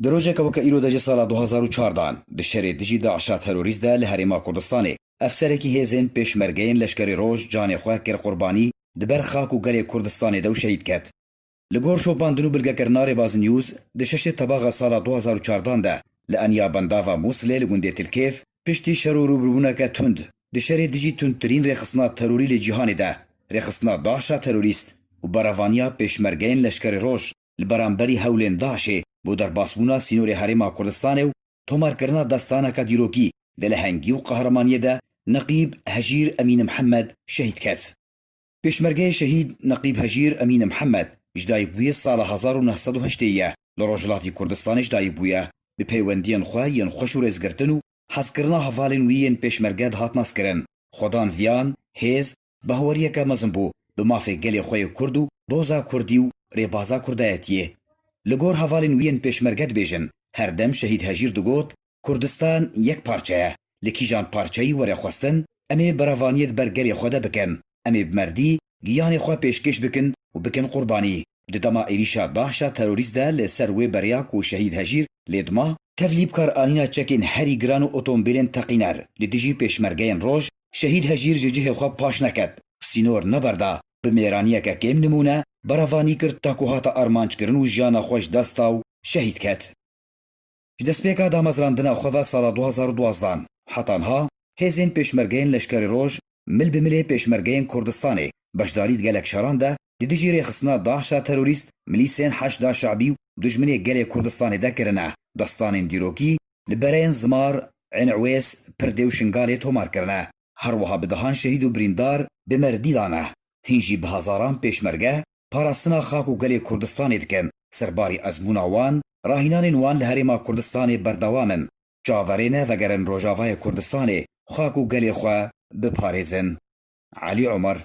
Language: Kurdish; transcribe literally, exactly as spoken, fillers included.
Di rojeke weke îro de ji sala du hazar û çardan, di şerê dijî DAIŞa terorîst de li Herêma Kurdistanê, efserekî hêzên Pêşmergeyên Leşkerê Roj canê xwe kir qurbanî, di ber xak û gelê Kurdistanê de û şehîd ket. Li gor şopandin û bilgekirina Rêbaz News, di şeşê Tebaxa sala du hazar û çardan de li eniya bendava Mûsilê li gundê Tilkêf, piştî şer û rûbirûbûneke tund, di şerê dijî tundtirîn rêxistina terorî li cîhanê de, rêxistina DAIŞa terorîst û berevaniya Pêşmergeyên Leşkerê Roj li beramberî hewlên DAIŞê bo derbasbûna sînorê Herêma Kurdistanê û tomarkirina destaneke dîrokî di lehengî û qehremaniyê de Neqîb Hejîr Emîn Mihemed şehîd ket. Pêşmergeyê şehîd Neqîb Hejîr Emîn Mihemed ji dayikbûyê sala hezar û neh sed û heştê ye, li Rojhilatî Kurdistanê ji dayik bûye. Bi peywendiyên xwe yên xweş û rêzgirtin û hezkirina hevalên wî yên Pêşmerge dihat naskirin. Xwedan viyan, hêz, bahweriyeke mezin bû bi mafê gelê xwe yê Kurd û doza Kurdî û rêbaza Kurdayetiyê. Li gor hevalên wî yên Pêşmerge dibêjin, her dem Şehîd Hejîr digot, Kurdistan yek parçe ye. Li kîjan parçeyî were xwestin, em ê berevaniyê di ber gelê xwe de bikin. Em ê bi merdî giyanê xwe pêşkêş bikin û bikin qurbanî. Di dema êrîşa DAIŞa terorîst de li ser wê beriya ku Şehîd Hejîr lê dima, tevlî bikaranîna çekên herî giran û otomobîlên teqîner li dijî Pêşmergeyên Roj, Şehîd Hejîr ji cihê xwe paş neket û sînor neberda. Bi mêraniyeke kêm nimûne berevanî kir ta ku hate armanckirin û jiyana xwe ji dest da û şehîd ket. Ji destpêka damezrandina xwe ve sala du hazar û duwazdeh heta niha, hêzên Pêşmergeyên Leşkerê Roj mil bi milê Pêşmergeyên Kurdistanê beşdarî di gelek şeran de li dijî rêxistina DAIŞa terorîst, milîsên Heşda Şe'bî û dijminê gelê Kurdistanê de kirine. Destanên dîrokî li bereyên Zimar, Ên Ewês, Pirdê û Şingalê tomar kirine. Her wiha bi dehan şehîd û birîndar bi merdî dane. Hîn jî bi hezaran Pêşmerge parastina xak û gelê Kurdistanê dikin. Serbarî ezmûna wan, rahînanên wan li Herêma Kurdistanê berdewam in. Çaverê ne vegerin Rojavayê Kurdistanê, xak û gelê xwe biparêzin. Elî Omer,